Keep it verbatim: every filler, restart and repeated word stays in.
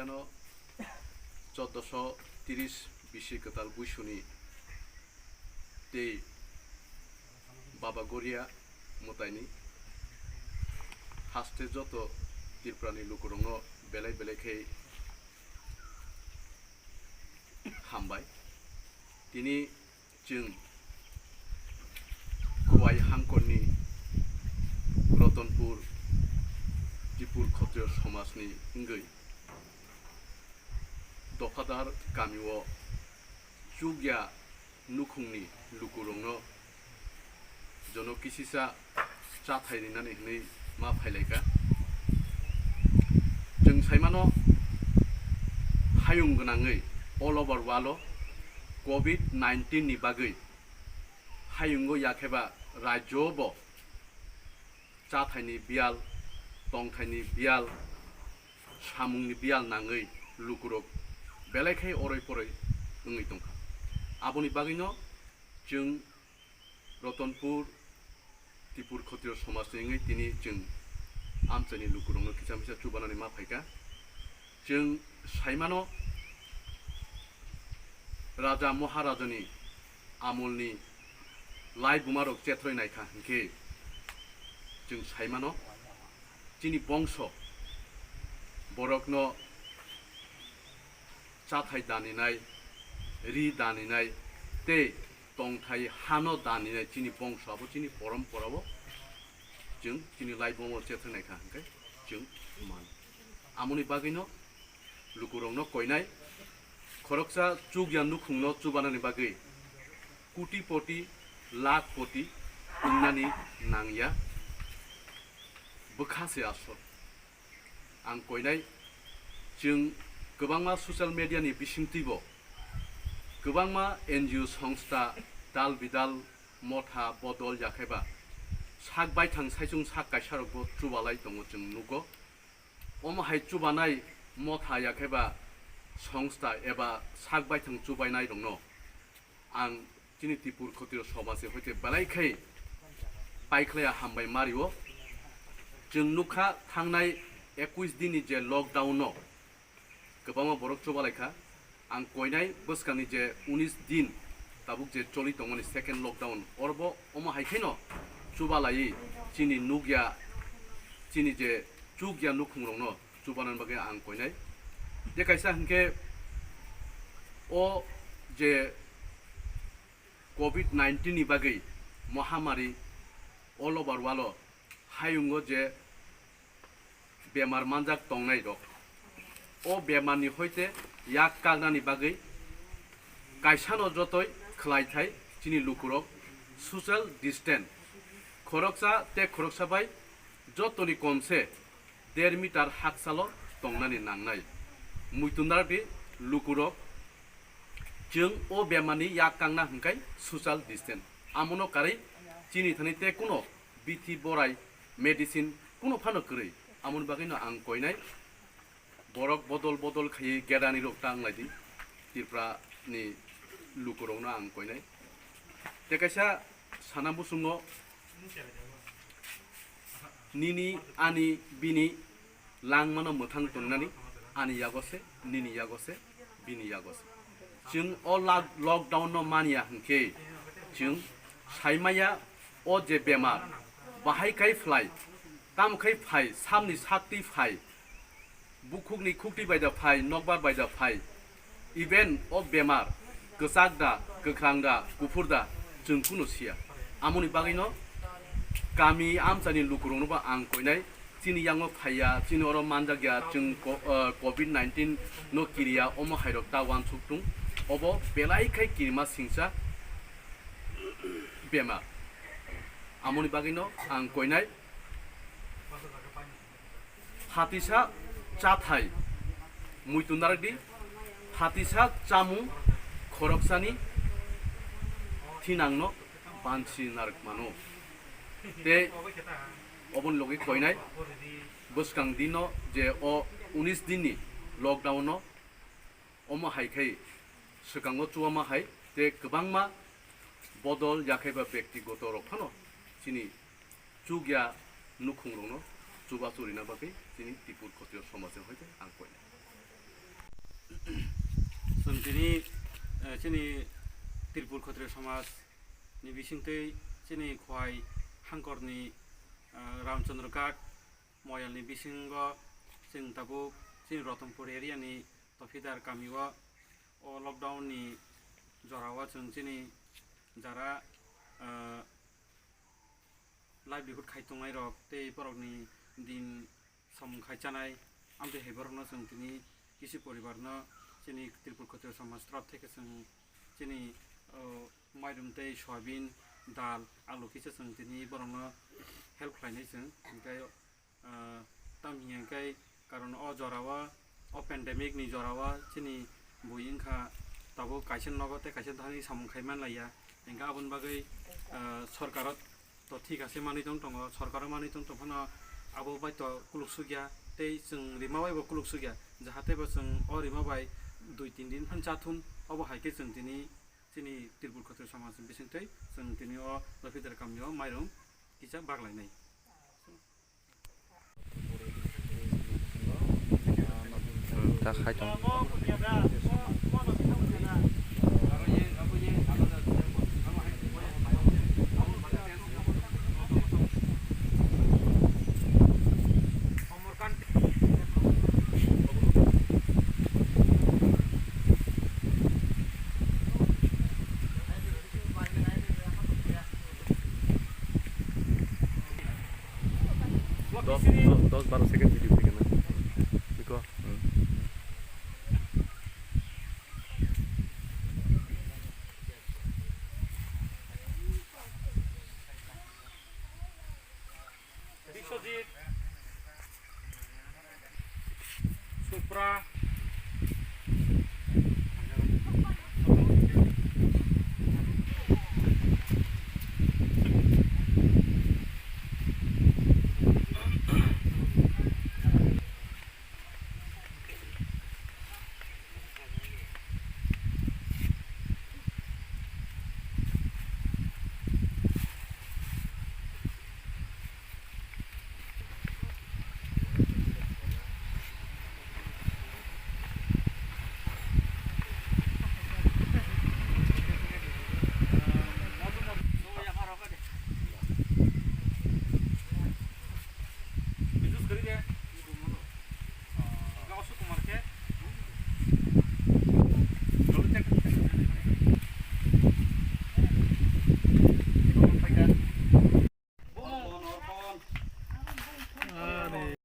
Ano choddoso tiris bisi kwtal buisuni tei Baba Goria mwtaini haste joto Tripurani lukurokno belai belai khe hambai. Tini chwng Khowai Hangkorni Ratanpur Tipur Khotriyo Somajni wngwi Dophadar kamio chukya nukhungni lukurokno jono kisisa chathai rinani hwnwi ma phailaikha. Chwng saimano hayung gwnangwi all over world o covid nineteen ni bagwi hayungo yakheba rajyo bo chathaini biyal, tongthaini biyal, samungni biyal nangwi lukurok belai khai oroi poroi wngwi tongkha. Aboni bagwino chwng Ratanpur Tipur Khotriyo Somajni wngwi tini chwng amchaini lukurokno kisa misa chubanani ma phaikha. Chwng saimano Raja Maharajani amolni lai bumarok chethroi naikha hinkhe chwng saimano chini bongso borokno chathai daninai, ri daninai tei tongthai hano daninai chini bongso abo chini poromporao chwng chini lai bumarok chethroi naikha hinkhe chwng mano. Amoni bagwino lukurokno koinai khoroksa chukya nukhungno chubanani bagwi koti poti, lakh poti wngnani nangya, bwkha se asol. Ang koinai chwng kwbangma social media ni bisingtwibo kwbangma N G O songstha dal bidal motha bodol yakhaiba sak baithang saichung sak kaisarokbo chubalai tongo chwng nugo. Omo hai chubanai motha yakheba songstha eba sak baithang chubainairokno ang chini Tipur Khotriyo Somajni hoite belai khai paikhlaiya hambai mario. Chwng nukha thangnai ekush dinni je lockdown no kwbangma borok chubalaikha. Ang koinai bwskangni je unis din tabuk je choli tongmani second lockdown, orbo omo hai khaino chubalaiwi chini nukya, chini je chukya nukhungrokno chubanani bagwi ang koinai. Je kaisa hinkhe o je covid nineteen ni bagwi mohamari all over world o hayungo je bemar manjak tongnai rok, o bemar ni hoite yak kaknani bagwi kaisano jotoi khwlaithai chini lukurok social distance khoroksa tei khoroksa bai jotoni komse der meter haksalo tongnani nangnai. Muitu nardi lukurok chwng o bemar ni yak kakna hwnkhe social distance. Amono karwi chini thani tei kuno bithi borai medicine kuno phano kwrwi. Amoni bagwino ang koinai borok bodol bodol khaiwi gerani rok ta wnglaidi Tripura ni lukurokno ang koinai. Tei kaisa sana busungo nini ani bini langmano mwthang tongnani ani yago se, nini yago se, bini yago se. Chwng o lak-, lockdown no manya hinkhe chwng saimaya o je bemar bahai kai phlai, tamo khai phai, samni sakti phai, bukhukni khukti bai da phai, nokbar bai da phai, even o bemar kwchak da, kwkhrang da, kuphur da, chwng kunu siya. Amoni bagwino kami amchaini lukurokno bo ang koinai, chini yango phaiya, chini oro manjakya, chwng ko-, eh, covid nineteen no kiriya, omo hairok ta uansuk tung. Obo belai khai kirima singcha bemar. Amoni bagwino ang koinai, phatisa chathai muitu narwkdi, phatisa chamung khoroksani thinangno bansi narwk mano. Tei oboni logi koinai bwskang dino je o unis dinni lockdown no omo hai khai swkango chuwama hai tei kwbangma bodol yakhaiba bektigoto rok phano chini chukya nukhungrokno chubachu rina bagwi chini Tipur Khotriyo somajni hoite ang koinai. Tini, eh, chini Tripur Khatriya Samaj ni bisingtwi chini Khowai Hangkor ni, eh, Ramchandra Ghat Moyal ni bisingo chwng tabuk chini Ratanpur area ni Tofidar kami o, o lockdown ni jora o chwng chini jara, eh, livelihood khai tongnai rok tei borok ni din samung khai chanai, amtwi hai borok no chwng tini kisi poribar no chini Tripur Khatriya Samaj torop theke chwng chini, o, mairum tei soyabin, dal, alu kisa chwng tini borok no help khlainai chwng. Hinkhe, ah, tamni hinkhe karon o jora o, o pandemic ni jora o chini bui wngkha tabuk kaisa nogo tei kaisa thani samung khai manlaiya. Hinkhe aboni bagwi, ah, sorkaro to thik ase manwi tong tongo, sorkaro manwi tong tong phano abo bai to kuluk sukya tei chwng rima bai bo kuluk sukya, jahate bo chwng o rima bai dui tin din phan chathun, obo hai khe chwng tini chini Tripur Khatriya Samaj bisingtwi chwng tini o Lofidar kami o mairum kisa baglainai. Hmm, ta khai tong. Dos, dos, dos baro second.